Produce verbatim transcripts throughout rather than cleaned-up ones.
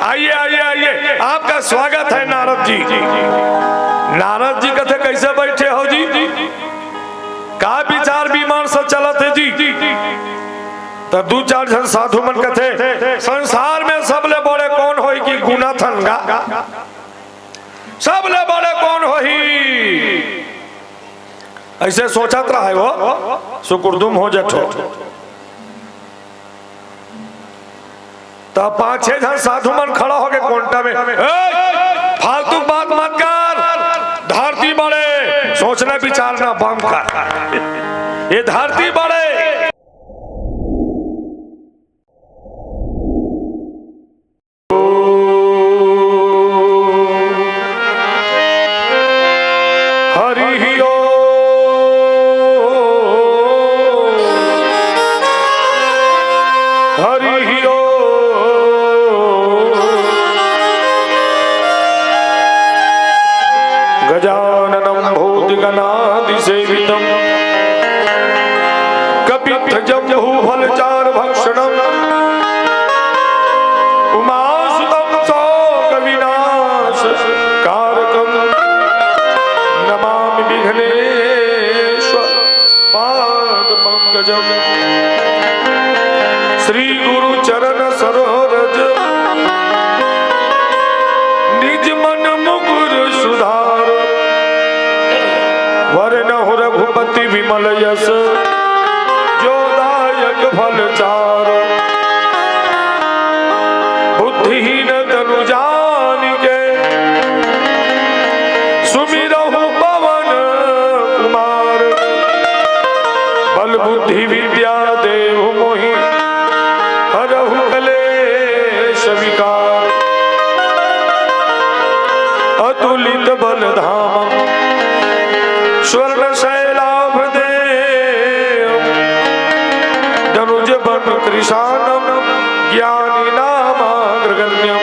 आइए, आइए, आइए, आपका स्वागत है नारद जी। नारद जी कथे, "कैसे बैठे हो जी? का विचार विमर्श चलत है जी?" त दू चार झन साधु मन कथे, "संसार में सबले बड़े कोन होही कि गुनाथन गा? सबले बड़े कोन होही?" ऐसे सोचत रहे हो, सुकुरदुम हो जथो। त पांच छह झन साधु मन खड़ा होके कोंटा में, "ए, फालतू बात मत कर, धरती बड़े, सोचना विचारना बंद कर, ये धरती बड़े।" हरि ओम। हरि ओम। गजाननं भूतगणादिसेवितं कपित्थजम्बूफलचारुभक्षणं उमासुतं शोकविनाशकारकं नमामि विघ्नेश्वर पादपंकजं। श्री गुरु चरण सरोरज निज मन मुकुर सुधार। वरनहुँ रघुपति विमल यश जो दायक फल चार। बुद्धिहीन तनु जानिके सुमिरहु पवन कुमार। बल बुद्धि विद्या देहु मोहि हरहु कलेश विकार। अतुलित बल धामम स्वर्ण शैलाभ देव। दनुज बन कृशानम ज्ञानी नामाग्रगण्यम।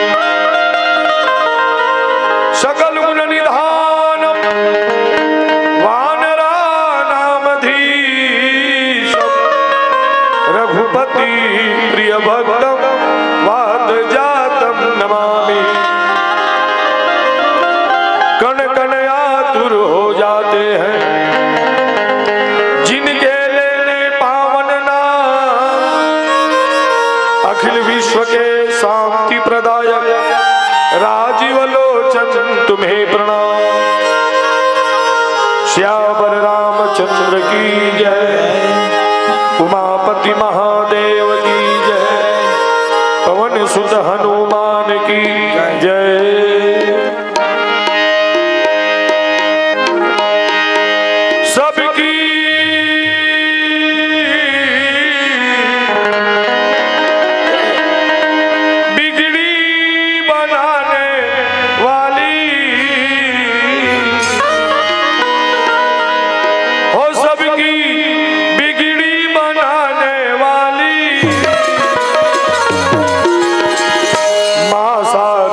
सकल गुण निधानम वानराणामधीशम। रघुपति प्रिय भक्तम वात जातम नमामि। कण कण आतुर हो जाते हैं जिनके लेने पावन नाम। अखिल विश्व के शांति प्रदायक राजीव लोचन तुम्हें प्रणाम। श्यावर रामचंद्र की जय। उमापति महादेव की जय। पवन सुत हनुमान की जय। सबकी बिगड़ी बनाने वाली हो, सबकी बिगड़ी बनाने वाली माँ शारदा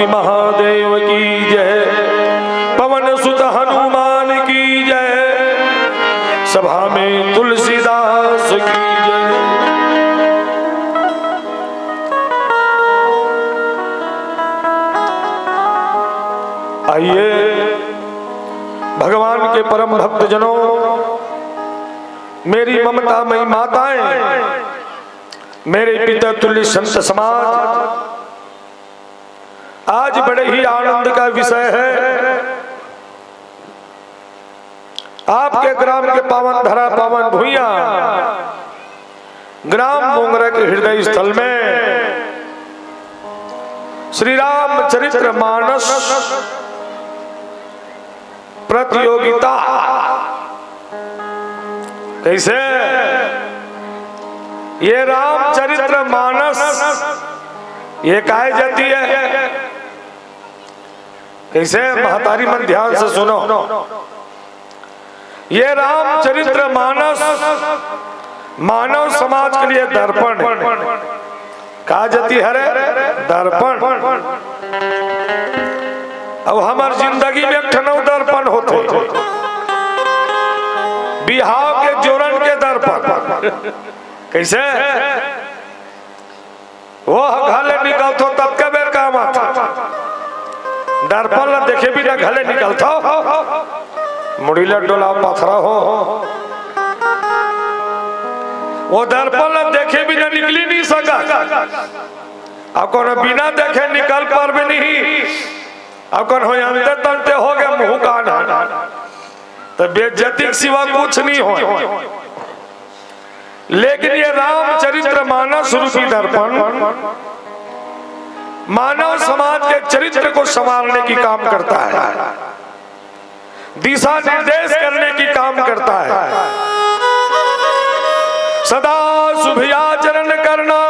महादेव की जय, पवन सुत हनुमान की जय, सभा में तुलसीदास की जय। आइए, भगवान के परम भक्तजनों, मेरी ममता मई माताएं, मेरे पिता तुल्य संत समाज, आज बड़े ही आनंद का विषय है। आपके ग्राम के पावन धरा, पावन भुइयां, ग्राम मोंगरा के हृदय स्थल में श्री रामचरित्र मानस प्रतियोगिता। कैसे? ये रामचरित्र मानस, ये काय जाति है? कैसे? महतारी मन, ध्यान से सुनो। ये रामचरित्र मानस मानव समाज के लिए दर्पण है। का जाति हरे? दर्पण। अब हमर जिंदगी में एक ठन अउ दर्पण होथे, बिहाव के जोरन के दर्पण। कैसे? वो घर ले निकलथो, ततका बेर काम आथे। दर्पण ला देखे बिना घर ले निकलथो, मुड़ी ला डोला पथरा हो। वो दर्पण ला देखे बिना निकली नहीं सकत। अब कोनो बिना देखे निकल पारबे नहीं। अब कोनो अंते तंते हो गए मुंह कान, तो बेइज्जती के सिवा कुछ नहीं हो। लेकिन ये रामचरित्र मानस रूपी दर्पण मानव समाज के चरित्र को संवारने की काम करता है, दिशा निर्देश करने की काम करता है। सदा शुभ आचरण करना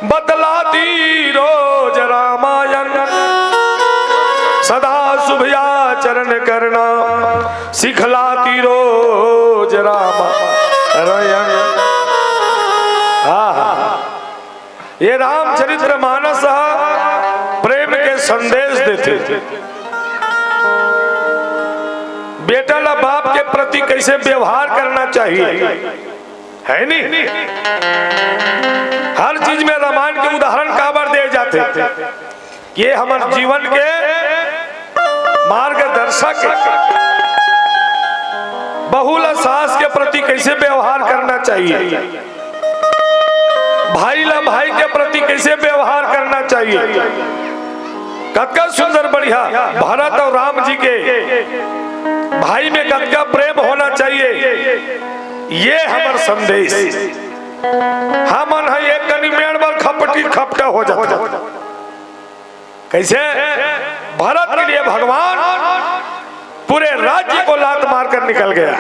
बतलाती रोज रामायण, सदा शुभ आचरण करना सिखलाती रोज रामायण। आहा। ये रामचरित्र मानस प्रेम के संदेश देथे। बेटा ला बाप के प्रति कैसे व्यवहार करना चाहिए, है नी? हर चीज में रामायण के उदाहरण काबर दे जाथे? ये हमर जीवन के मार्गदर्शक है। बहू ला सास के प्रति कैसे व्यवहार करना चाहिए, भाई ला भाई के प्रति कैसे व्यवहार करना चाहिए। कतका सुंदर, बढ़िया भरत और राम जी के भाई में कतका प्रेम होना चाहिए, ये हमर संदेश। हमन ह एक कनी मेड़ बर खपटी खपटा हो जाता। कैसे? भरत के लिए भगवान पूरे राज्य को लात मार कर निकल गया।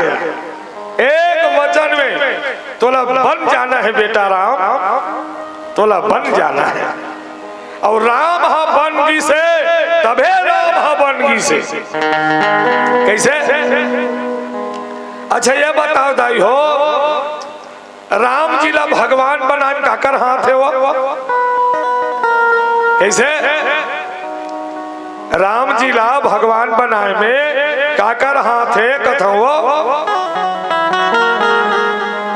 एक वचन में, "तोला बन जाना है बेटा राम, तोला बन जाना है।" और राम हा बन गिसे, तभे राम हा बन गिसे। कैसे? अच्छा, ये बताओ दाई हो, राम जी ला भगवान बनाए में काकर हाथ है वो? कैसे? राम जी ला भगवान बनाए में काकर हाथ है, कथो वो?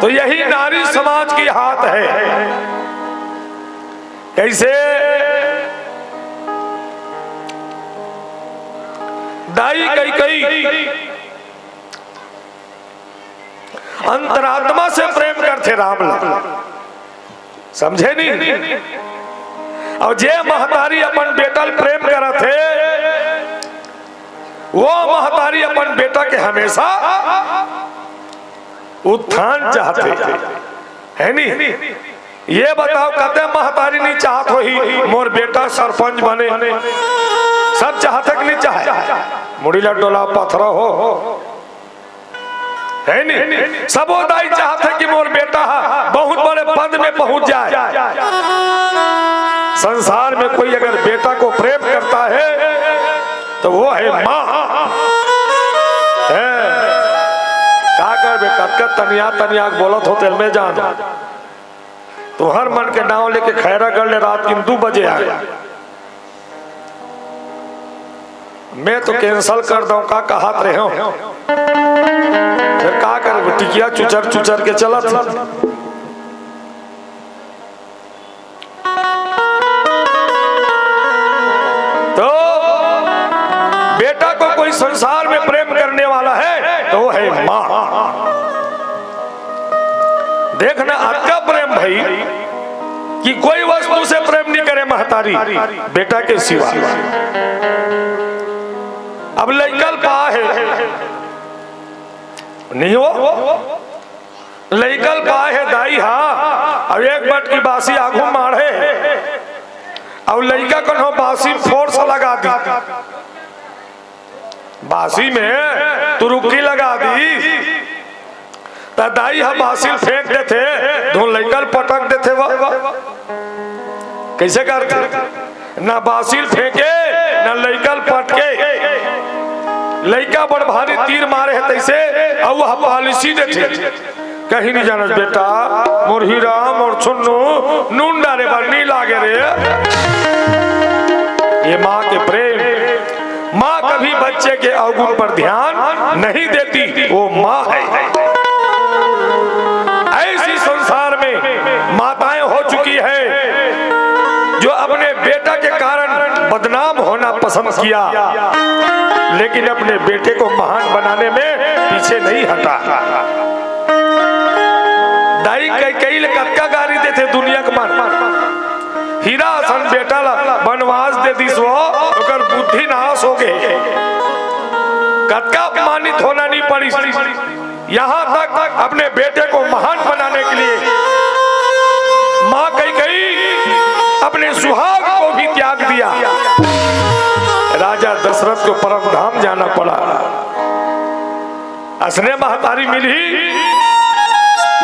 तो यही नारी समाज की हाथ है। कैसे? दाई कैकई अंतरात्मा से प्रेम करथे राम ला, समझे नी? और जे महतारी अपन बेटा ल प्रेम करत हे, वो महतारी अपन बेटा के हमेशा उत्थान चाहथे, है नी? ये बताओ, कते महतारी नहीं चाहत होही मोर बेटा सरपंच बने? सब चाहथे कि नहीं चाहे? मुड़ी ला डोला पथरा हो, है नी? सबो दाई चाहथे कि मोर बेटा हा बहुत बड़े पद में पहुंच जाए। संसार में कोई अगर बेटा को प्रेम करता है तो वो है माँ। है, का करबे, कतका तनिया तनिया के बोलत हो तेल में जान। तुहर मन के नाव लेके खैरागढ़ ले रात के दू बजे आए। मैं तो cancel कर दंव, का कहत रहेंव। फेर का करबे, टिकिया चुचर चुचर के चलत हे। तो बेटा को कोई संसार में प्रेम करने वाला है तो वो है माँ। देखना, अतका प्रेम भई कि कोई वस्तु से प्रेम नहीं करे महतारी, बेटा के सिवा। अब लइका ल पाय हे, नहीं हो? लइका ल पाय हे दाई हा, अब एक बटकी बासी आगू माढ़े, अब लइका कोनो बासी force लगा दी, बासी में तुरुक्की लगा दी, त दाई ह बासी ल फेंक देथे, धुन लइका ल पटक देथे। वो कइसे करथे? ना बासी ल फेंके, ना लइका ल पटके। लइका बड़ भारी तीर मारे हे तइसे, अउ वह policy देथे, कहीं नहीं जानस बेटा, मोर हीरा, मोर छुन्नू, नून डारे बर नहीं लागे रे। ये माँ के प्रेम। माँ कभी बच्चे के अवगुण पर ध्यान नहीं देती, वो माँ है। ऐसी संसार में माताएं हो चुकी है जो अपने बेटा के कारण बदनाम होना पसंद किया, लेकिन अपने बेटे को महान बनाने में पीछे नहीं हटा। दाई कैकेयी ल कतका गारी देथे दुनिया के मन। हीरा असन बेटा ला बनवास दे दिस वो, ओकर बुद्धि नाश हो गे। कतका अपमानित होना नहीं पड़िस। यहाँ तक अपने बेटे को महान बनाने के लिए माँ कैकेयी अपने सुहाग को भी त्याग दिया। राजा दशरथ को परम धाम जाना पड़ा। असने महतारी मिलही,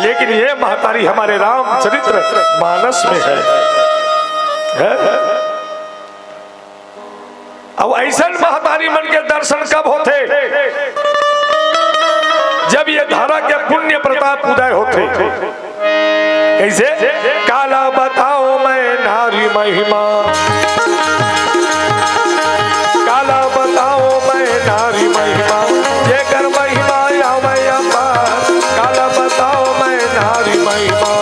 लेकिन ये महतारी हमारे रामचरित्र मानस में है, है। अब अइसन महतारी मन के दर्शन कब होथे? जब ये धरा के पुण्य प्रताप उदय होथे। कइसे? काला बताओ मैं नारी महिमा, काला बताओ मैं नारी महिमा, जेकर महिमा आवे अपार। काला बताओ मैं नारी महिमा,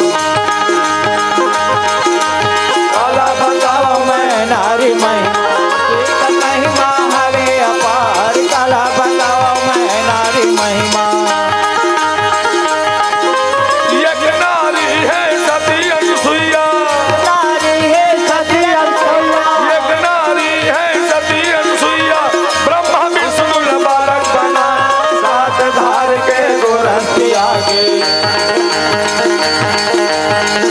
काला बताओ मैं नारी महिमा, जेकर महिमा हवे अपार। काला बताओ मैं नारी महिमा। एक नारी है सती अनसुईया। नारी है सती अनसुईया। एक नारी है सती अनसुईया। ब्रह्मा विष्णु ला बालक बना। सात धार के गोरखिया के।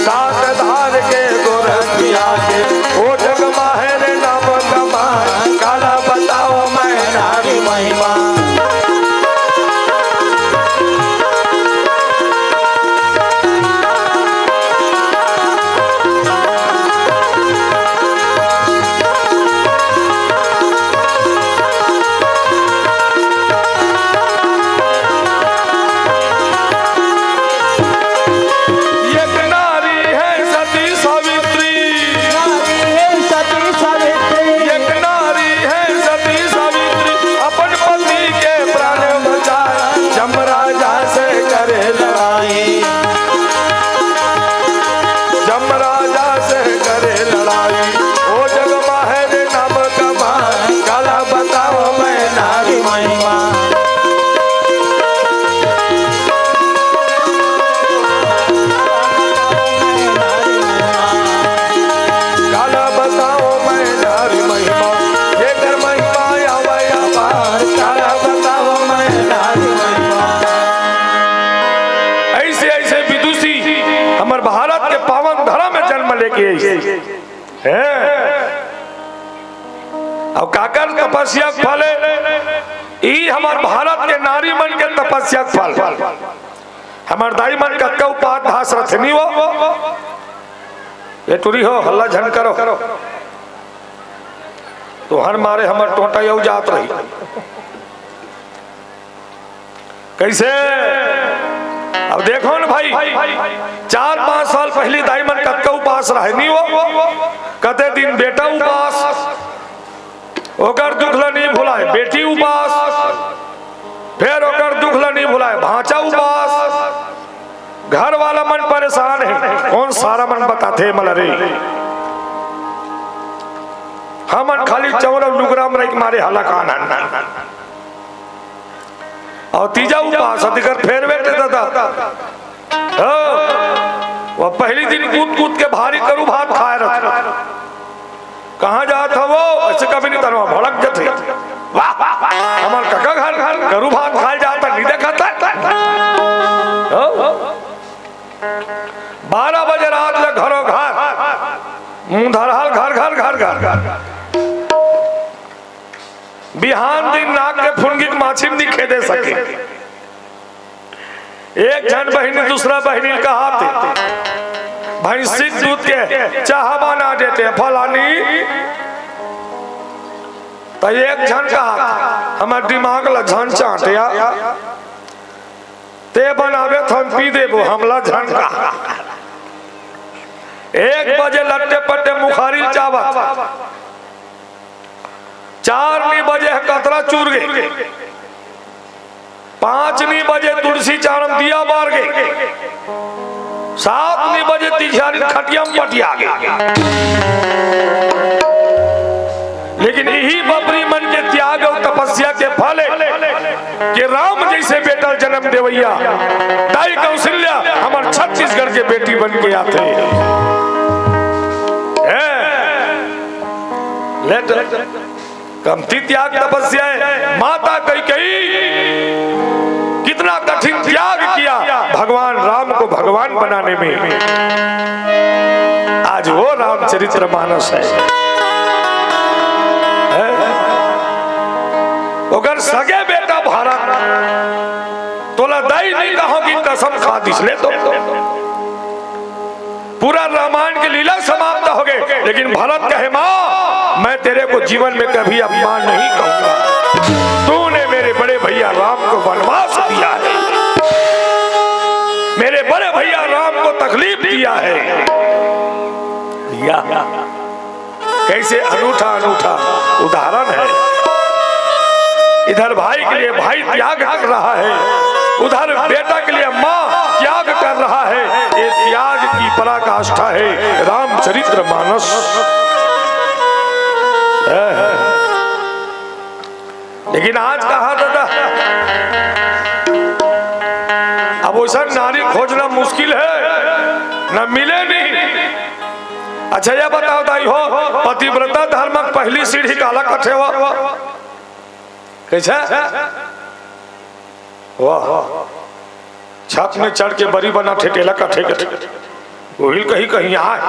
सात धार के गोरखिया के। ओ जग माहे रे नाम कमा। काला बताओ मैं नारी महिमा। एक नारी है सती सावित्री। नारी है सती सावित्री। एक नारी है सती सावित्री, अपन पति के प्राण बचाए, जमराजा से करे लड़ाई। जमराजा से करे लड़ाई, ओ जग माहे रे नाम कमाए। काला बताओ मैं नारी महिमा। काला बताओ मैं नारी महिमा, जेकर महिमा आवे अपार। काला बताओ मैं नारी महिमा। अइसे अइसे विदुषी हमर भारत के पावन धरा में जन्म लेके आइस। हैं? अउ काकर तपस्या के फल हे? ई हमर भारत के नारी मन के तपस्या के फल। हमर दाई मन कतका उपास धास रथे नी वो। ये टुरी हो, हल्ला झन करो। तुहर मारे हमर टोंटा अउ जात रही। कइसे? अब देखो न भाई, चार पाँच साल पहिली दाई मन कतका उपास रहे नी वो। कते दिन बेटा उपास, ओकर दुख ल नी भुलाय, बेटी उपास, फेर ओकर दुख ल नइ भुलाय, भांचा उपास। घर वाला मन परेशान हे, कोन सारा मन बताथे मला रे। हमन खाली चौरा लुगरा म रहिके मारे हलाकान हन। अउ तीजा उपास, अतिकर फेर बेटे ददा। हाँ, वो पहिली दिन कूद कूद के भारी करू भात खाय रथे। कहाँ जात हवो? अइसे कभी नहीं, तनवा भड़क जथे। वाह, वाह, वाह, हमर कका घर, घर करू भात खाय जात, नहीं देखत हे। हाँ? बारह बजे रात ले घरो घर, मुंह धरहाल घर, घर, घर, घर, घर। बिहान दिन नाक के फुनगी के माछी म नइ खेदे सके। एक झन बहिनी दूसरा बहिनी ल कहाथे, भैंसी के दूध के चाहा बना देते फलानी। त एक झन कहाथे, हमर दिमाग ल झन चांटिया, ते बनाबे त हम पी देबो, हमला झन कहा। एक बजे लट्टे पट्टे मुखारी ल चाबत, चार नी बजे ह कतरा चूर गे, पांच नी बजे तुलसी चाड़म दिया बार गे, सात नी बजे तिझारी खटिया म पटिया गे। लेकिन इही बपरी मन के त्याग अउ तपस्या के फल हे कि राम जइसे बेटा ल जन्म देवइया दाई कौशल्या हमर छत्तीसगढ़ के बेटी बन के आथे। हैं? ले त कमती त्याग तपस्या हे। माता कैकेयी कितना कठिन त्याग किया भगवान राम को भगवान बनाने में। आज वो रामचरित्र मानस हे। हैं? ओकर सगे बेटा भरत, तोला दाई नइ कहंव कि कसम खा दिस ले तो। पूरा रामायण के लीला समाप्त हो गे, लेकिन भरत कहे, माँ, मैं तेरे को जीवन में कभी अपमान नहीं कहूंगा। तूने मेरे बड़े भैया राम को वनवास दिया है, मेरे बड़े भैया राम को तकलीफ दिया है। या कैसे अनूठा अनूठा उदाहरण है। इधर भाई के लिए भाई त्याग कर रहा है, उधर बेटा के लिए माँ त्याग कर रहा है। ये त्याग की पराकाष्ठा है रामचरित्र मानस। है, है। लेकिन आज कहा दादा, अब वइसन नारी खोजना मुश्किल हे, न मिले नहीं। अच्छा, ये बताव दाई हो, पतिव्रता धर्म के पहिली सीढ़ी काला कथे हो? कइसे? वाह, छत में चढ़ के बरी बनाथे तेला कथे, कथे। उही ल कहीं कहीं आय।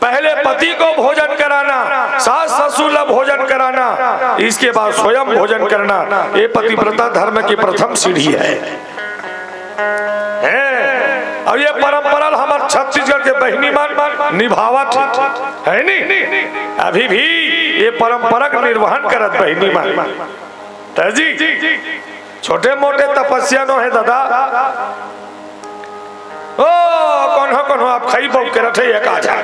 पहले पति को भोजन कराना, सास ससुर ला भोजन कराना, इसके बाद स्वयं भोजन करना, ये पतिव्रता धर्म की प्रथम सीढ़ी है। हैं? अउ ये परंपरा ला हमर छत्तीसगढ़ के बहिनी मन निभावत हे, हे नी? अभी भी ये परंपरा के निर्वहन करत बहिनी मन। त जी, छोटे मोटे तपस्या नो हे दादा। ओ, कोनो कोनो आप खाई बउक के रथे एक आधा।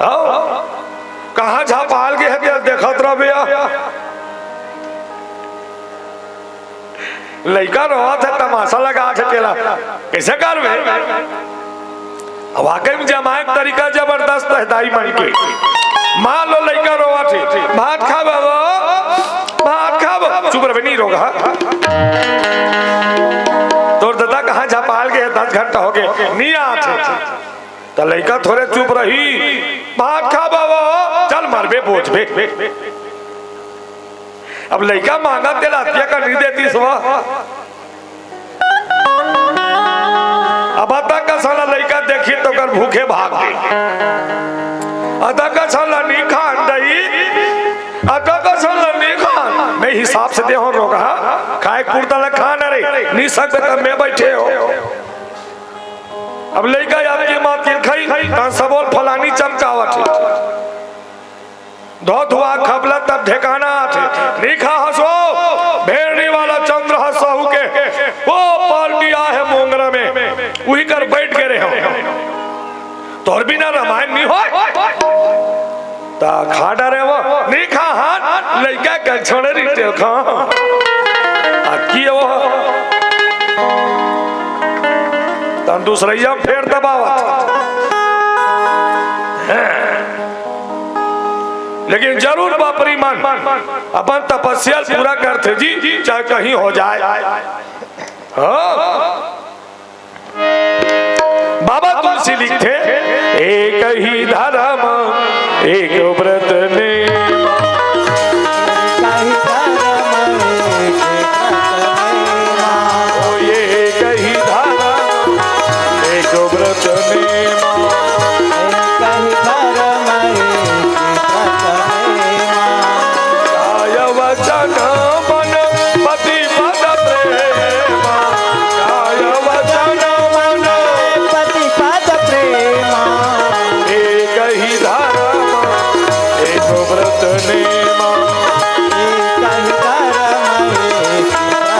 आओ, कहाँ झपाल गे हे ते देखत रह बे। लइका रोवत हे, तमाशा लगात हे तेला। कइसे करबे? वाकई में जमाए के तरीका जबरदस्त हे दाई मन के। मान लो लइका रोवत हे, "भात खा बाबा, भात खा बाबा।" चुप रह बे, नी रोगा। तोर ददा कहाँ झपाल गे हे, दस घंटा हो गे, नी आत हे। त लइका थोरे चुप रही, "भात खा बाबा, चल मरबे बोझबे।" अब लइका मांगा तेला हत्या कर नी देती सुबह। अब अतका साला लइका देखी त ओकर भूखे भाग गे। अतका साला नी खान दई, अतका साला नी खान। मैं हिसाब से देहूं रोगा, खाए कुर्ता ल खान रे, नी सकबे त मैं बइठे हो। अब लइका याद की मात की खाई, त सबोल फलानी चमकावत हे। धोथुआ खबला तब ठेकाना आथे। नी खा हसो, भेड़नी वाला चंद्र ह सहू के, वो पार्टी आहे मोंगरा में, उही कर बइठ गे रेहेंव। तोर बिना रामायण नी होय। ता खा डरे वो, नहीं खा हाथ, लइका के छोड़े रहिथे, खा। आ की वो? तन दूसरइया फेर दबावत। हैं। लेकिन जरूर बापरी मन अपन तपस्या पूरा करथे जी, चाहे कहीं हो जाए। हाँ। बाबा तुलसी लिखथे, एक ही धर्म, एक व्रत ने। ओ, एक ही धर्म, एक व्रत ने। काय वचन मन पति पद प्रेमा, काय वचन मन पति पद प्रेमा। एक ही धर्म, एक व्रत नेमा। एक ही धर्म, एक व्रत नेमा।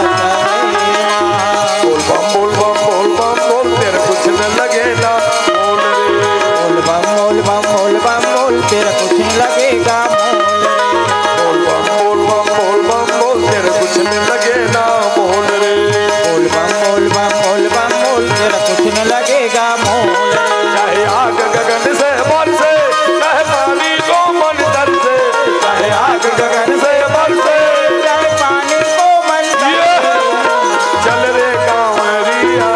बोल बम, बोल बम, बोल बम, बोल, तेरे कुछ न लगे ना, बोल रे। बोल बम, बोल बम, बोल बम, बोल, तेरा कुछ नहीं लगेगा, बोल रे। बोल बम, बोल बम, बोल बम, बोल, तेरे कुछ नहीं लगे ना, बोल रे। बोल बम, बोल बम, बोल बम, बोल, तेरा कुछ नहीं लगेगा, बोल रे। चाहे आग गगन से बरसे, चाहे पानी को मंदर से, चाहे आग गगन से बरसे, चाहे पानी को मंदर से। चल रे कांवरिया,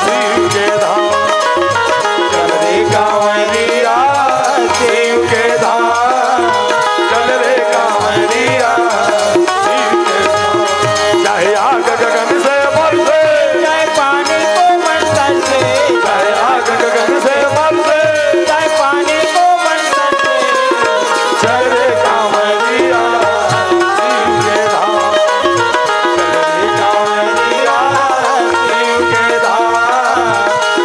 शिव के धाम। चल रे कांवरिया, शिव के धाम। चल रे कांवरिया, शिव के धाम। चाहे आग गगन से बरसे, चाहे पानी को मंदर से, चाहे आग गगन से बरसे, चाहे पानी को मंदर से। चल रे कांवरिया, शिव के धाम। चल रे कांवरिया, शिव के धाम।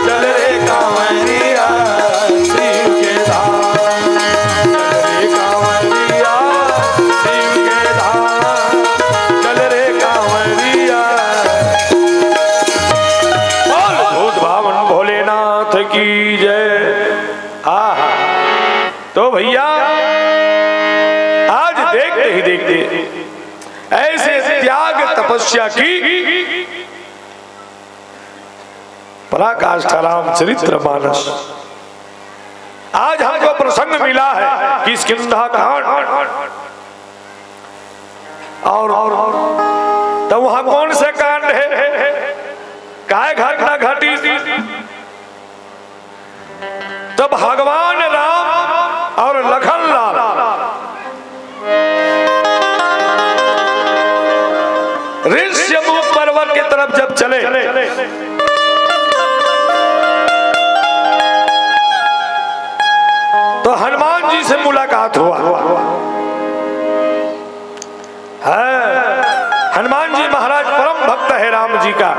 चल रे कांवरिया, शिव के धाम। चल रे कांवरिया, शिव के धाम। चल रे कांवरिया। बोल भूत भावन भोलेनाथ की जय। आहा। तो भैया, आज देखते ही देखते ऐसे त्याग तपस्या की पराकाष्ठा रामचरित मानस। आज हमको प्रसंग मिला है किष्किंधा कांड। और तो वहां कौन से कांड है, काय घटना घटी? तो भगवान राम और लखन लाल ऋष्यमूक पर्वत की तरफ जब चले, तो हनुमान जी से मुलाकात हुआ। है, हनुमान जी महाराज परम भक्त है राम जी का।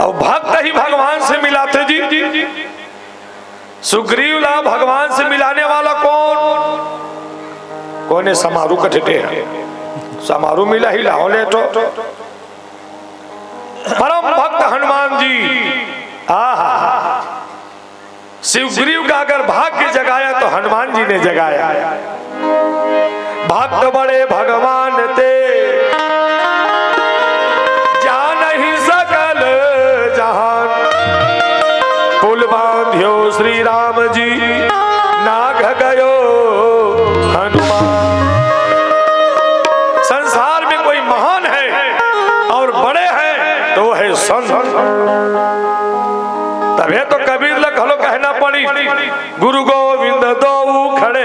और भक्त ही भगवान से मिलाथे जी। सुग्रीव ला भगवान से मिलाने वाला कौन? कोने समारू कठेटे है? समारू मिला ही लाओ ले तो। परम भक्त हनुमान जी। आहा। सुग्रीव का अगर भाग्य जगाया तो हनुमान जी ने जगाया। भक्त बड़े भगवान ते, जानहि सकल जहान। पुल बांध्यो श्री राम जी, नाघ गयो हनुमान। संसार में कोई महान है और बड़े हैं तो वो है संत। तभे तो कबीर ला घलो कहना पड़ी, गुरु गोविंद दोऊ खड़े,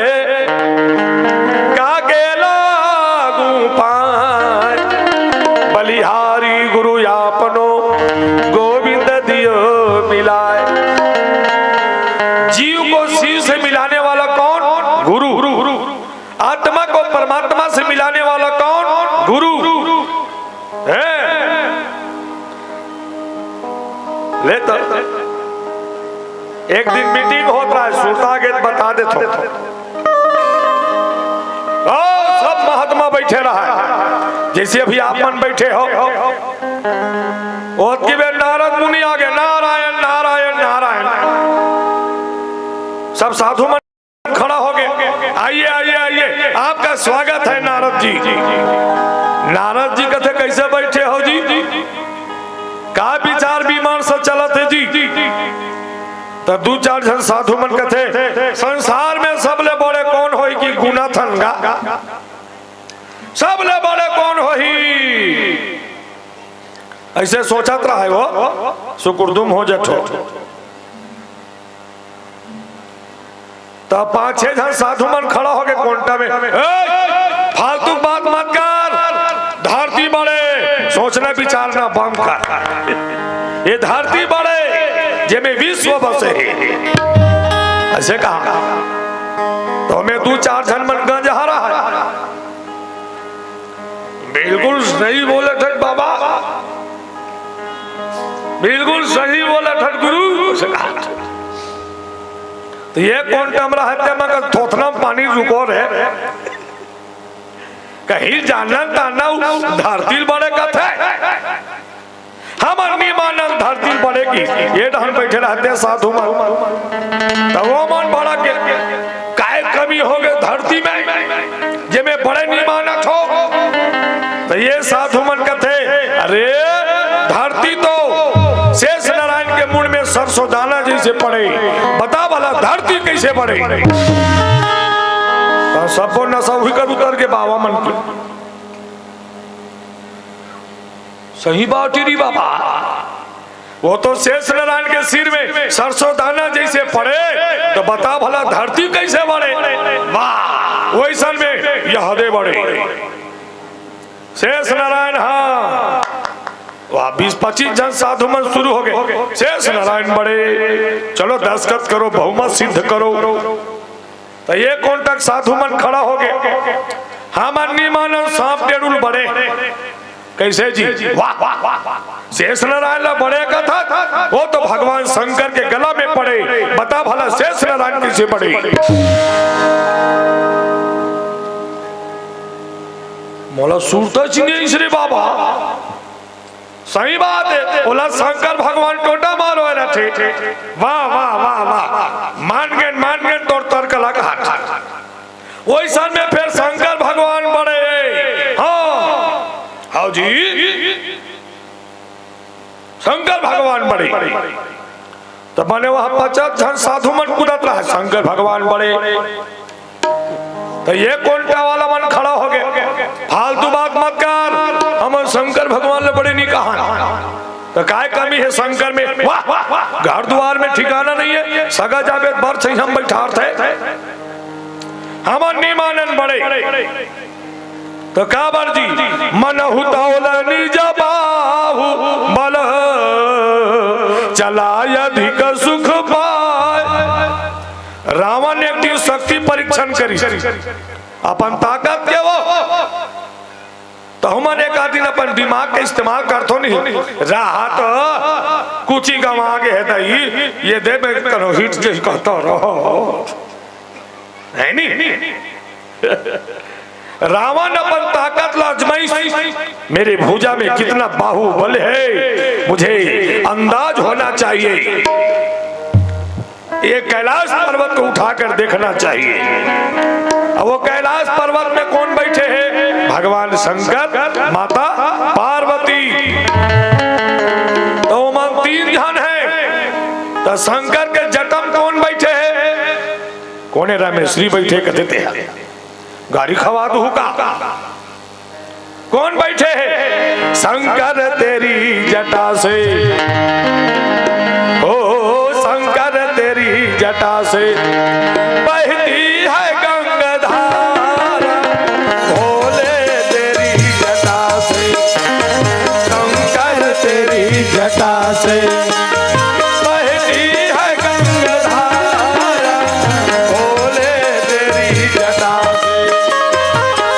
काके लागू पाए। बलिहारी गुरु आपनो, गोविंद दियो मिलाए। जीव को शिव से मिलाने वाला कौन? गुरु। आत्मा को परमात्मा से मिलाने वाला कौन? गुरु। हैं? ले तो एक दिन मीटिंग होत रहा है, सुरता के बता देथों। ओ, सब महात्मा बैठे रहा है, जैसे अभी आप मन बैठे हो। ओतकी बेर नारद मुनि आगे, नारायण, नारायण, नारायण। तब साधु मन खड़ा हो गए, "आइए, आइए, आइए, आपका स्वागत है नारद जी।" नारद जी कथे, "कैसे बैठे हो जी? का विचार विमर्श चलत है जी?" तो दू चार झन साधु मन कथे, "संसार में सबले बड़े कौन होई कि गुनाथन गा? सबले बड़े कौन होही?" ऐसे सोचत रहे वो, सुकुरदुम हो जठो। तब पांच छह झन साधु मन खड़ा होके कोंटा में, "ए, फालतू बात मत कर, धरती बड़े, सोचना विचारना बंद कर। ये धरती बड़े, जेमे विश्व बसे हे।" ऐसे कहा। तो हमें दू चार झन मन गंजहा रहा है। "बिल्कुल सही बोले ठट बाबा, बिल्कुल सही बोले ठट गुरु।" तो ये कोंटा में रहते मगर थोथना पानी रुको रे, कहीं जानन ताना उ धरती बड़े कथे। हमन नी मानन धरती बड़े की। ये डहन बैठे रहते साधु मन, तो वो मन बड़ा के काय कमी हो गए धरती में, जेमे बड़े नी मानत हो। तो ये साधु मन कथे, "अरे, धरती तो शेष नारायण के मुड़ में सरसों दाना जैसे पड़े, बता भला धरती कैसे बड़े?" तो सबो नशा हुई कर उतर के बाबा मन के। सही बात ही री बाबा, वो तो शेष नारायण के सिर में सरसों दाना जैसे पड़े, तो बता भला धरती कैसे बड़े? वाह, वैसन में यह दे बड़े। शेष नारायण, हाँ, वाह, बीस पच्चीस झन साधु मन शुरू हो गए। शेष नारायण बड़े, चलो दस्तखत करो, बहुमत सिद्ध करो। तो ये कोंटा के साधु मन खड़ा हो गए, "हमन नी मानन, सांप डेढ़ुल बड़े।" कैसे जी? वाह, वाह, वाह, वाह। शेष नारायण ला बड़े कथा, वो तो भगवान शंकर के गला में पड़े। बता भला शेष नारायण कैसे बड़े? मोला सुरता चिन्हे रे बाबा। सही बात है, ओला शंकर भगवान टोटा मारो रथे। वाह, वाह, वाह, वाह। मान गेन, मान गेन तोर तर्क ला कहा। वैसन में फिर शंकर भगवान बड़े। हाँ, हाँ जी, शंकर भगवान बड़े। तो बने वहां पचास झन साधु मन कूदत रहा, शंकर भगवान बड़े। तो ये कोंटा वाला मन खड़ा हो गए, "फालतू बात मत कर, हम शंकर भगवान ले बड़े नहीं कहा।" तो काय कमी है शंकर में? वाह, घर द्वार में ठिकाना नहीं है, सगा जाबे बर सही हम बैठार थे, हमन नहीं मानन बड़े। तो काबर जी, "मनहु तौल निज बाहु बल, चलाय अधिक सुख पाय।" रावण एक दिन शक्ति परीक्षण करी, अपन ताकत के वो। तो हमन एक आध दिन अपन दिमाग के इस्तेमाल करथो नहीं, राहत कुची गंवा गे है दई, ये दे में कनो हिट जही कहता रहो। है नहीं? रावण अपन ताकत ला आजमाइस, "मेरे भुजा में कितना बाहुबल है, मुझे अंदाज होना चाहिए, ये कैलाश पर्वत को उठाकर देखना चाहिए।" अब वो कैलाश पर्वत में कौन बैठे हैं? भगवान शंकर, माता पार्वती। तो ओमन तीन झन है, तो शंकर के जटा में कौन बैठे है? कोने रमेश जी बैठे कथे ते? गारी खवा दूं का? कौन बैठे हैं? शंकर तेरी जटा से, ओ शंकर तेरी जटा से बहती है गंगा धारा, भोले तेरी जटा से, शंकर तेरी जटा से बहती है गंगा धारा, भोले तेरी जटा से,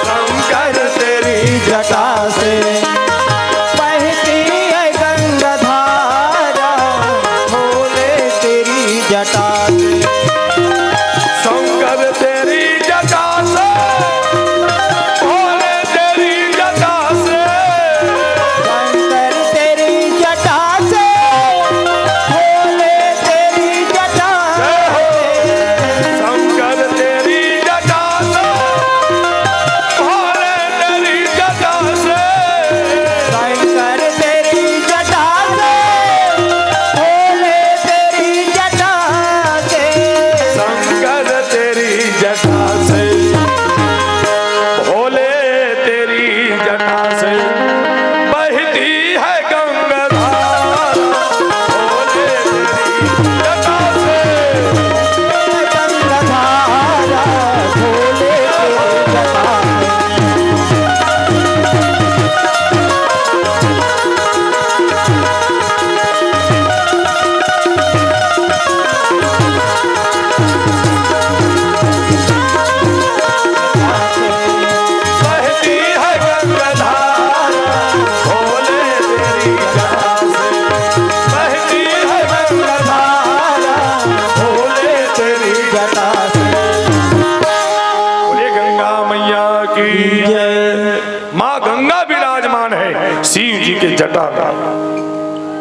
शंकर तेरी जटा से बहती है गंगा धारा, भोले तेरी जटा से, शंकर तेरी जटा से, भोले तेरी जटा से, शंकर तेरी जटा से, भोले तेरी जटा से,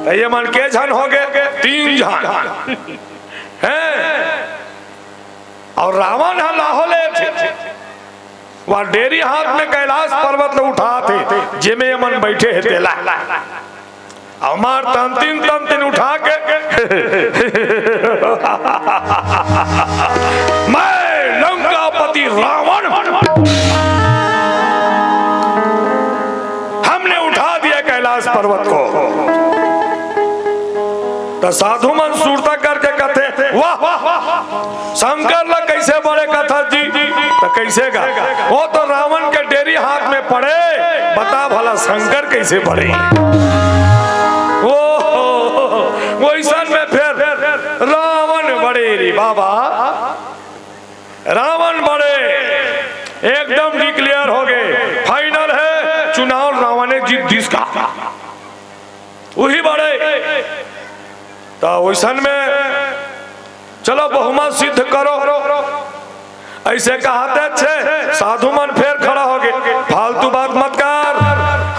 त ये मन के झन होगे? तीन झन। हैं? अउ रावण ह लाहो ले थे। वह डेरी हाथ में कैलाश पर्वत ल उठाथे, जेमे ये मन बइठे हे तेला। अउ मार तंतिन तंतिन उठा के, "मैं लंकापति रावण, हमने उठा दिया कैलाश पर्वत को।" त साधु मन सुरता करके कथे, "वाह, शंकर ला कइसे बड़े कथस जी?" त कइसे गा? "वो तो रावण के डेरी हाथ में पड़े, बता भला शंकर कइसे बड़े?" ओ, वइसन में फेर रावण बड़े रे बाबा, रावण बड़े, एकदम declare होगे, final हे चुनाव, रावणे जीत दिस का। उही बड़े। त वइसन में चलो बहुमत सिद्ध करो। अइसे कहत हे साधु मन फेर खड़ा होगे, "फालतू बात मत कर,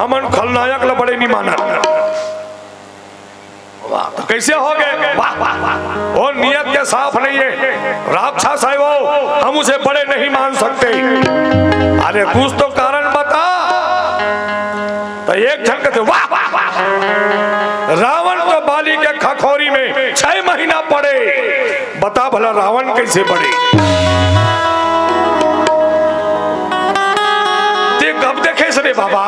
हमन खलनायक ल बड़े नइ मानन।" वाह, त कइसे होगे? वाह, वाह, वाह। वो नियत के साफ नइ हे। राक्षस हे वो, हम उसे बड़े नहीं मान सकते। अरे कुछ तो कारण बता। त एक झन कथे, "वाह, वाह, वाह, रावण तो बाली के खखोरी में छह महीना पड़े, बता भला रावण कइसे बड़े?" ते कब देखेस रे बाबा?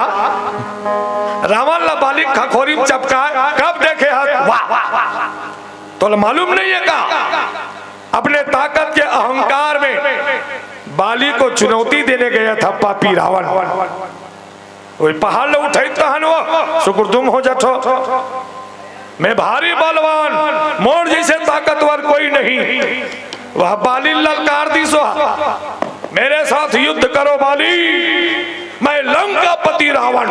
रावण ला बाली खखोरी में चपकाय, कब देखे हस? वाह, वाह, वाह। तोला मालूम नइ हे का? अपने ताकत के अहंकार में बाली को चुनौती देने गया था पापी रावण। वही पहाड़ ल उठई तहन वो सुकुरदुम हो जाथो। मैं भारी बलवान, मोर जइसे ताकतवर कोई नहीं। वह बाली ललकार दिस, "मेरे साथ युद्ध करो बाली, मैं लंकापति रावण।"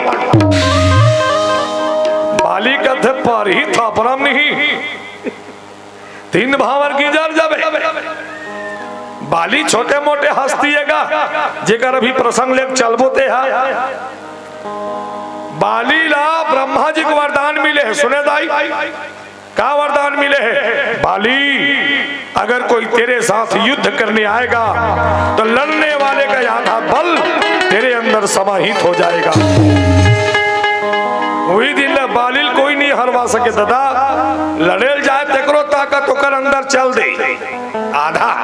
बाली कथे, "परही थापरम नहीं।" तीन भांवर गिंजर जाबे। बाली छोटे मोटे हस्ती हे गा, जेकर अभी प्रसंग लेके चलबो ते हा। बाली ला ब्रह्मा जी के वरदान मिले हे, सुने दाई, का वरदान मिले हे? "बाली, अगर कोई तेरे साथ युद्ध करने आएगा तो लड़ने वाले का आधा बल तेरे अंदर समाहित हो जाएगा।" उही दिन ले बाली ल कोई नइ हरवा सके ददा। लड़े ल जाय तेकरो ताकत ओकर अंदर चल दे। आधा।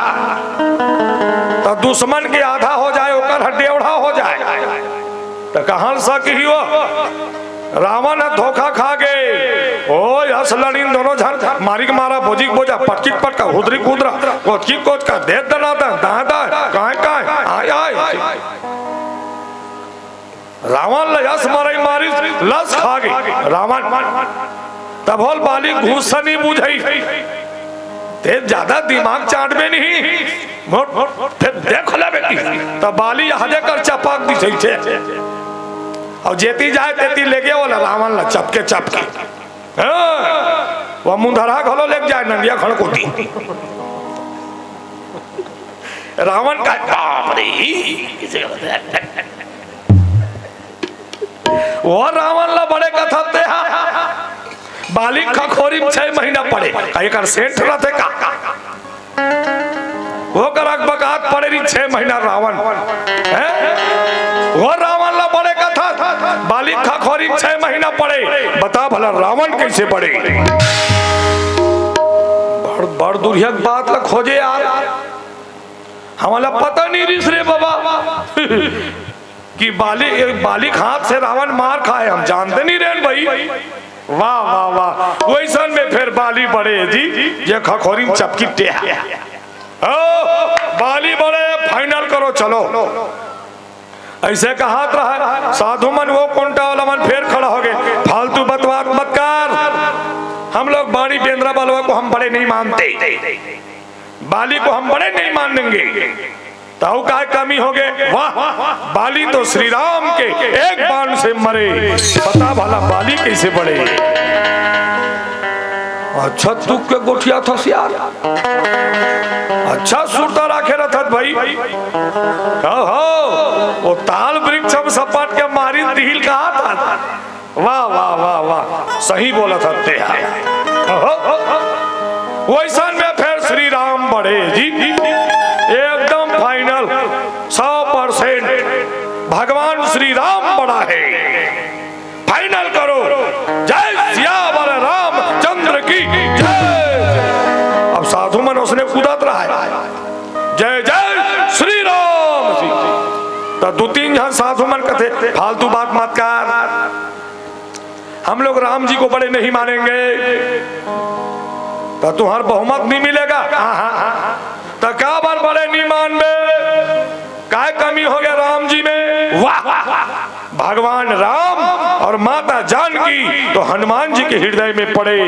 त दुश्मन के आधा हो जाय, ओकर ह डेवढ़ा हो जाय। त कहां ल सकही वो? रावण ह धोखा खा गे। ओ यस लड़िन दोनों झन, मारी के मारा, बोजी के बोजा, पटकी के पटका, हुदरी के हुदरा, कोचकी के कोचका, दे दना दन, दांय दांय, कांय कांय, आंय आंय। रावण ल यस मरई मारिस, लस खा गे रावण। तभो ले बाली गुस्सा नइ बुझाइस। ते जादा दिमाग चाटबे नहीं। मोर, मोर, फेर देख लेबे की। त बाली हदे कर चपक दिस हे। अउ जेती जाय तेती लेगे वाला रावण ल चपके चपके। हां, वो मुंधरा घलो लेके जाय नंदिया खड़कोती। रावण का बाप रे। वो रावण ला बड़े कथस ते हा। बाली खखोरी में छह महीना पड़े। का एकर सेंट रथे का? ओकर अकबकात पड़े रही छह महीना रावण। हैं? वो रावण ला बड़े कथस, बाली खखोरी में छह महीना पड़े। बता भला रावण कइसे बड़े? बड़, बड़ दुरिहा के बात ला खोजे यार। हमला पता नइ रिहिस रे बाबा। कि बाली, बाली के हाथ से रावण मार खाय, हम जानते नइ रहेन भाई। वाह, वाह, वाह। वइसन में फेर बाली बड़े जी, ये खखोरी में चपकी टेहा। ओ, बाली बड़े, final करो, चलो। अइसे कहत रहय, साधु मन वो कोंटा वाला मन फेर खड़ा होगे, "फालतू बतवात मत कर, हम लोग बाड़ी बेंदरा बलवा को हम बड़े नहीं मानते।" बाली को हम बड़े नहीं मानेंगे। त अउ काय कमी होगे? वाह, बाली तो श्री राम के एक बाण से मरे। बता भला बाली कइसे बड़े? अच्छा तुक के गोठियाथस यार, अच्छा सुरता राखे रथस भाई। ओहो, वो ताल वृक्ष में सपाट के मारी दिहिल कहा था। वाह, वाह, वाह, वाह, सही बोलत हस ते हा। ओहो। वइसन में फेर श्री राम बड़े जी, एकदम final, सौ percent भगवान श्री राम बड़ा है। Final करो, जय सियावर रामचंद्र की जय। अब साधु मन ओसने कूदत रहय, जय जय श्री राम जी। त दू तीन झन साधु मन कथे, फालतू बात मत कर, हम लोग राम जी को बड़े नहीं मानेंगे, त तुंहर बहुमत नहीं मिलेगा। आहा। त काबर बड़े नहीं मानबे? काय कमी हो गया राम जी में? वाह! भगवान राम और माता जानकी तो हनुमान जी के हृदय में पड़े।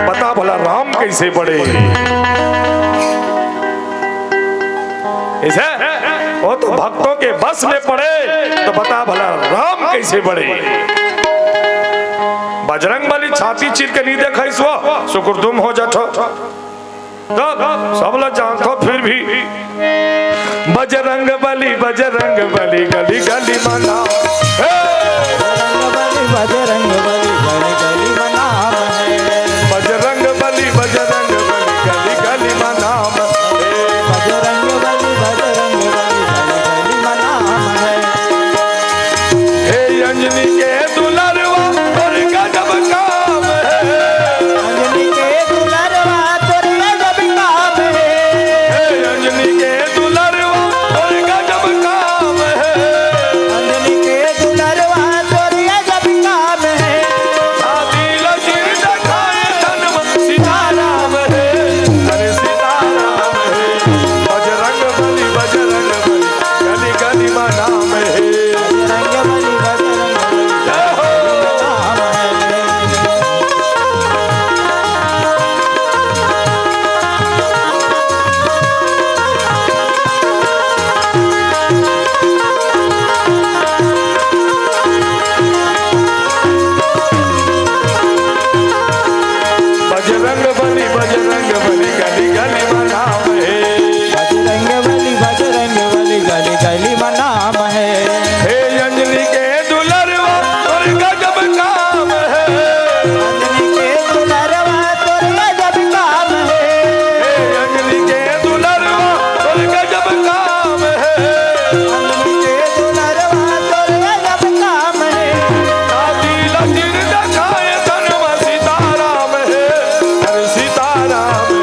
बता भला राम कैसे पड़े? इसे वो तो भक्तों के बस में पड़े, तो बता भला राम कैसे पड़े? बजरंग बली छाती चीर के नहीं देखइस वो, सुकुरदुम हो जाथो। तब सब ला जानथो फिर भी। बजरंग बली, बजरंग बली, गली गली मना। हे! बजरंग बली, बजरंग बली, गली गली मना है। बजरंग बली, बजरंग बली, गली गली मना है। बजरंग बली, बजरंग बली, गली गली मना है। हे अंजनी के दुलरवा, तोर गजब काम है। अंजनी के दुलरवा, तोर गजब काम है। हे अंजनी के दुलरवा, तोर गजब काम है। अंजनी के दुलरवा, तोर गजब काम है। शादी लगिन देखाए जन्म सीताराम है। अरे सीताराम है। बजरंग बली, बजरंग बली, गली गली मना है। बजरंग बली, बजरंग बली, जय हो। बजरंग बली, बजरंग बली, गली गली मना है। बजरंग बली, बजरंग बली, गली गली मना है। हे अंजनी के दुलरवा, तोर गजब काम है। अंजनी के दुलरवा, तोर गजब काम है। हे अंजनी के दुलरवा, तोर गजब काम है। अंजनी के दुलरवा, तोर गजब काम है। शादी लगिन देखाए जन्म सीताराम है। अरे सीताराम है।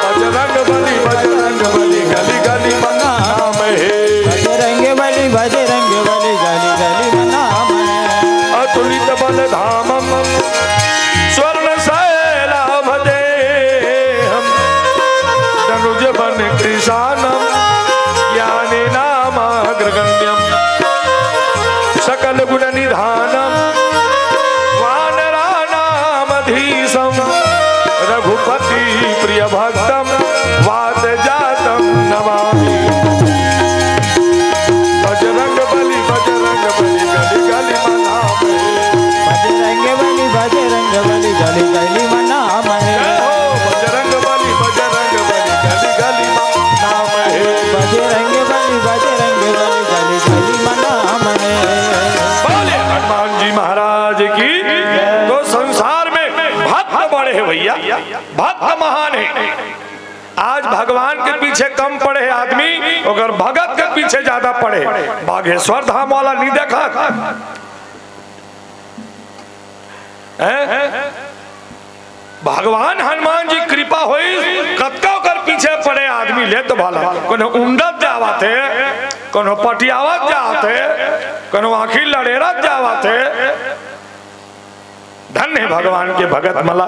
बजरंग बली, बजरंग बली, गली गली मना है। बजरंग बली, बजरंग बली, गली गली मना है। अतुलित बल धामम, स्वर्ण शैलाभ देहम, तनुज बल कृशानम, ज्ञानी नाम अग्रगण्यम। सकल गुण निधानम, वानराणामधीशम, रघुपति प्रिय भक्तम, वात जातम नमामि। बजरंग बली, बजरंग बली, गली गली मना है। बजरंग बली, बजरंग बली, गली गली मना है। जय हो। बजरंग बली, बजरंग बली, गली गली मना है। बजरंग बली, बजरंग बली, गली गली मना है। बोले हनुमान जी महाराज की। तो संसार में भक्त बड़े हैं भैया, भक्त महान है। आज भगवान के पीछे कम पड़े हे आदमी, ओकर भगत के पीछे ज्यादा पड़े। बागेश्वर धाम वाला नहीं देखा हैं? भगवान हनुमान जी कृपा होई, कतका ओकर पीछे पड़े आदमी ले तो भला। कोनो उंडत जावत हे, कोनो पटियावत जावत हे, कोनो आँखी लड़ेरत जावत हे। धन्य हे भगवान के भगत मला।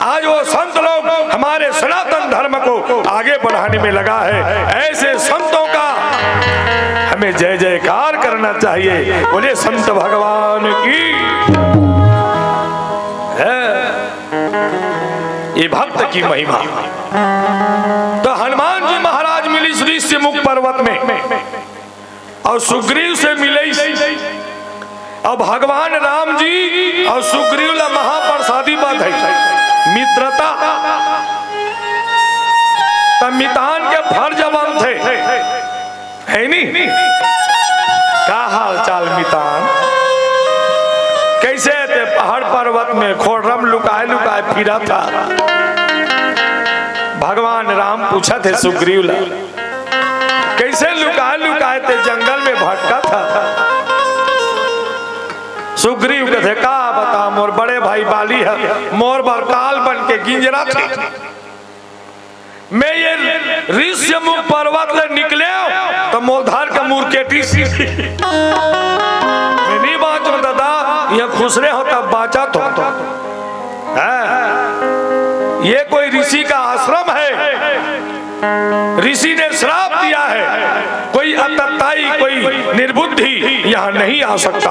आज वो संत लोग हमारे सनातन धर्म को आगे बढ़ाने में लगा है। ऐसे संतों का हमें जय जयकार करना चाहिए। बोलिए संत भगवान की। है ये भक्त की महिमा। तो हनुमान जी महाराज मिलिस ऋष्यमूक पर्वत में। अउ सुग्रीव से मिलइस। अउ भगवान राम जी अउ सुग्रीव ला महाप्रसादी बांटइस। मित्रता त मितान के फर्ज बनथे, हे नी? का हाल चाल मितान? कइसे ते पहाड़ पर्वत में खोड़रम लुकाय लुकाय फिरत हस? भगवान राम पूछत हे सुग्रीव ला, कइसे लुकाय लुकाय ते जंगल में भटकत हस? सुग्रीव कथे, का बता, मोर बड़े भाई बाली ह मोर बर काल बन के गिंजरत हे। मैं ये ऋष्यमुख पर्वत ले निकलेंव त मोर धर के मुरकेटिस। मैं नइ बाँचों दादा, इहाँ खुसरे हों तब बाँचत हों। हैं? ये कोई ऋषि का आश्रम है? ऋषि ने श्राप दिया है, कोई अतताई, कोई निर्बुद्धि यहाँ नहीं आ सकता।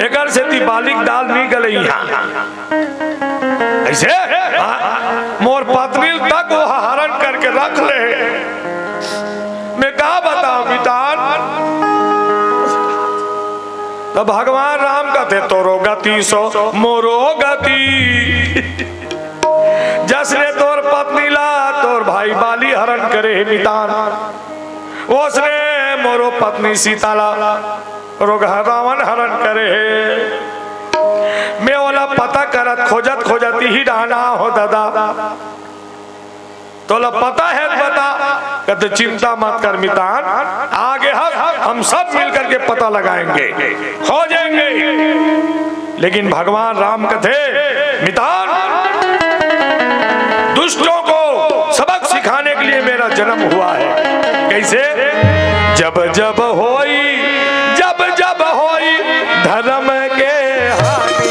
एकर सेती बाली के दाल नइ गले इहाँ। अइसे? हाँ, मोर पत्नी तक वो हरण करके रख ले। मैं का बतावँव मितान? त भगवान राम कथे, तोरो गति सो मोरो गति। जसने तोर पत्नी ला तोर भाई बाली हरण करे हे मितान, ओसने मोरो पत्नी सीता ला रोगहा रावण हरण करे हे। मैं ओला पता करत, खोजत, खोजत इही डहन आहों दादा। तोला पता हे त बता। कथे, चिंता मत कर मितान, आगे हम, हम सब मिल करके पता लगाएंगे, खोजेंगे। लेकिन भगवान राम कथे, मितान, दुष्टों को सबक सिखाने के लिए मेरा जन्म हुआ है। कइसे? जब जब होई, जब जब होई धर्म के हानि,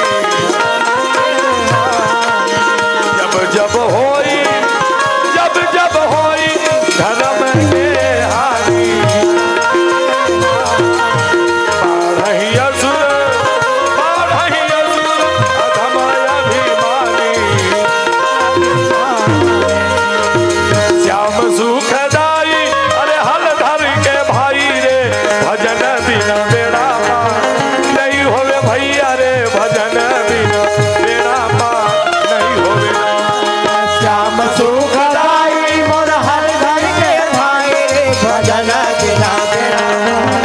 जब जब होई, जब जब होई धर्म के हानि। बाढ़ही असुर, बाढ़ही असुर, अधम अभिमानी। श्याम सुखदाई, अरे हल धर के भाई रे, भजन बिना बेड़ा पार नहीं होवे भैया रे, भजन बिना बेड़ा पार नहीं होवे। श्याम सुखदाई मोर हर घर के भाई रे, भजन बिना बेड़ा पार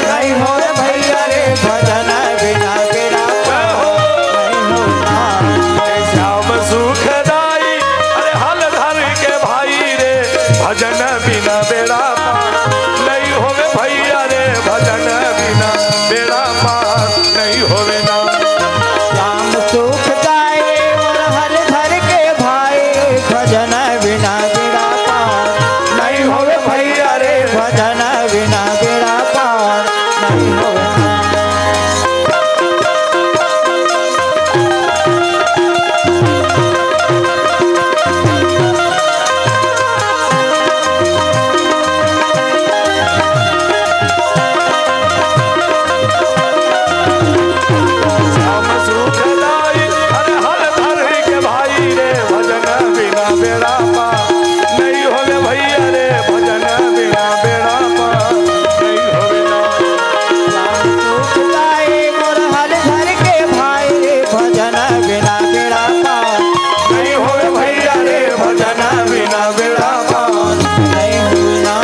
नहीं होवे भैया रे, भजन बिना बेड़ा पार नहीं होवे। श्याम सुखदाई, अरे हल धर के भाई रे, भजन बिना बेड़ा पार नहीं होवे भैया रे, भजन बिना बेड़ा पार नहीं होवे ना। श्याम सुखदाई मोर हर घर के भाई, भजन बिना बेड़ा पार नहीं होवे भैया रे, भजन बिना बेड़ा पार नहीं होवे ना। श्याम सुखदाई, अरे हल धर के भाई रे, भजन बिना बेड़ा पार नहीं होवे भैया रे, भजन बिना बेड़ा पार नहीं होवे ना। श्याम सुखदाई मोर हर घर के भाई रे, भजन बिना बेड़ा पार नहीं होवे भैया रे, भजन बिना बेड़ा पार नहीं होवे ना।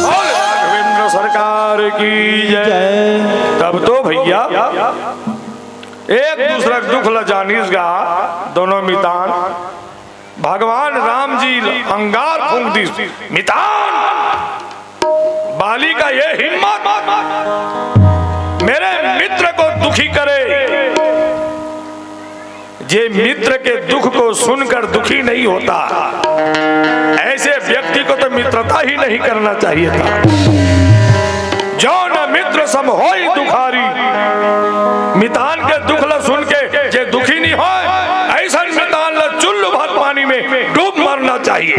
बोल राघवेंद्र सरकार की जय। जय। तब तो भैया एक दूसरा के दुख ला जानिस गा दोनों मितान। भगवान राम जी अंगार फूंक दिस, मितान, बाली का ये हिम्मत, मेरे मित्र को दुखी करे। जे मित्र के दुख को सुनकर दुखी नहीं होता, ऐसे व्यक्ति को तो मित्रता ही नहीं करना चाहिए था। जो न मित्र सम होई दुखारी, मितान के दुख ला सुन के जे दुखी नहीं होय, ऐसन मितान ला चुल्लू भर पानी में डूब मरना चाहिए।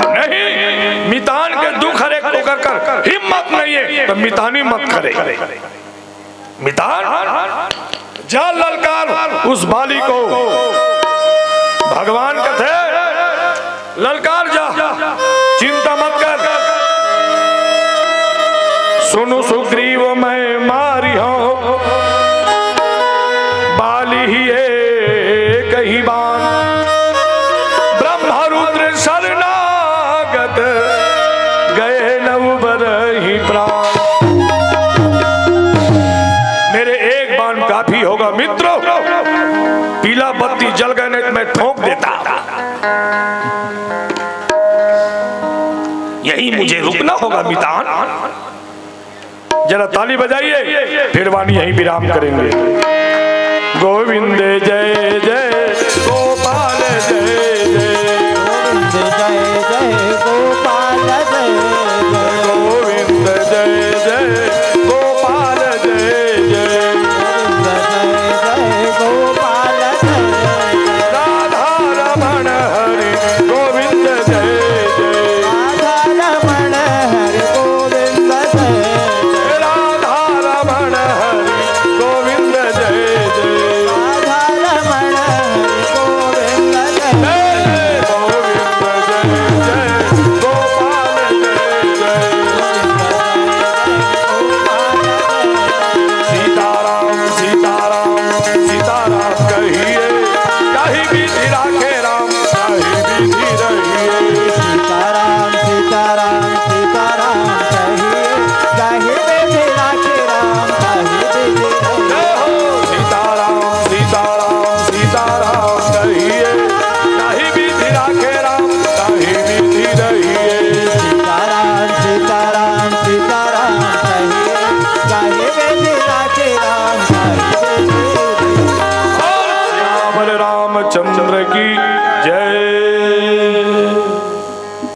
नहीं, मितान के दुख हरे ओकर कर हिम्मत नहीं है, तो मितानी मत करे। मितान, जा ललकार उस बाली को। भगवान कथे, ललकार जा, चिंता मत कर। सुनु सुग्रीव मैं मारिहौं, बाली ही एक ही बान। ब्रह्म रुद्र शरणागत, गए न उबरहि प्राण। पीला बत्ती जल गए, नहीं तो मैं ठोंक देता। यहीं मुझे रुकना होगा मितान। जरा ताली बजाइए, फिर वाणी यहीं विराम करेंगे। गोविंद जय जय, गोपाल जय जय। गोविंद जय जय, गोपाल जय जय। गोविंद जय जय, गोपाल जय जय। गोविंद जय जय, गोपाल जय जय। राधा रमण हरि गोविंद जय जय। राधा रमण हरि गोविंद जय जय। राधा रमण हरि गोविंद जय जय। राधा रमण हरि गोविंद जय जय। गोविंद जय जय, गोपाल जय जय। सीताराम सीताराम सीताराम कहिए, कहीं विधि राखे राम, कहीं विधि रहिए। सीताराम सीताराम सीताराम कहिए, कहीं विधि राखे राम, कहीं विधि रहिए। जय हो। सीताराम सीताराम सीताराम कहिए, कहीं विधि राखे राम, कहीं विधि रहिए। सीताराम सीताराम सीताराम कहिए, कहीं विधि राखे राम, कहीं विधि रहिए। बोल सियावर रामचंद्र की जय।